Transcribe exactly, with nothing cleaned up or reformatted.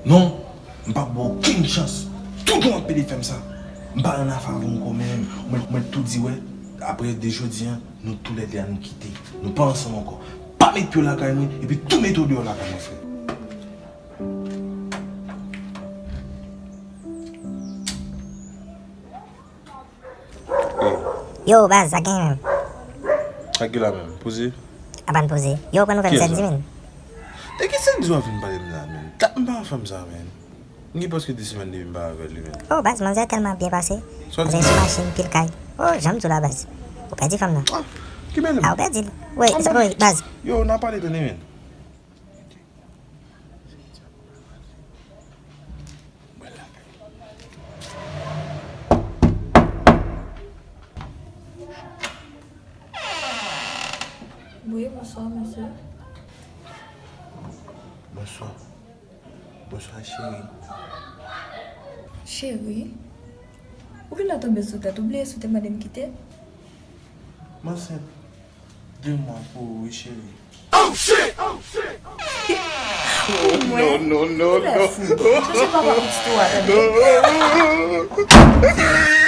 Non, m p ap ba w okenn chans. Tout moun ap pede fè m sa. M pa nan afè avè w ankò menm. Mwen, mwen tou di wè, apre de jodi a, nou toulède a nou kite. Nou pa ansanm ankò. Pa met pye w lakay mwen, epi tou mete w deyò lakay mwen, frè. Yo, baz, sa gen menm? Sa ki la menm? Poze? Apa n poze? Yo, pran nouvèl Sèdi menm. E ki Sèdi w ap vin pale m la menm? Dat m pa wè fanm sa menm. M gen prèske de semèn depi m pa avè li menm. Oh, baz, manzè tèlman ap byen pase. Manzè sou machin, pil kay. Oh, jan m di w la, baz. Ou pèdi fanm nan. Ah, ki bèl. Ah, ou pèdi l. Wi, wi, baz. Yo, n a pale tande menm. Wi, bonswa, mesye. Bonswa. Bonswa, cheri. Cheri? Ou vin la tonbe sou tèt, ou bliye si w te mande m kite? M ansent. De mwa pou ou, wi, cheri. Oh, shit! Oh, shit! Pou mwen? Non, non, non, non. Ou fou. Chache papa pitit ou a, tande?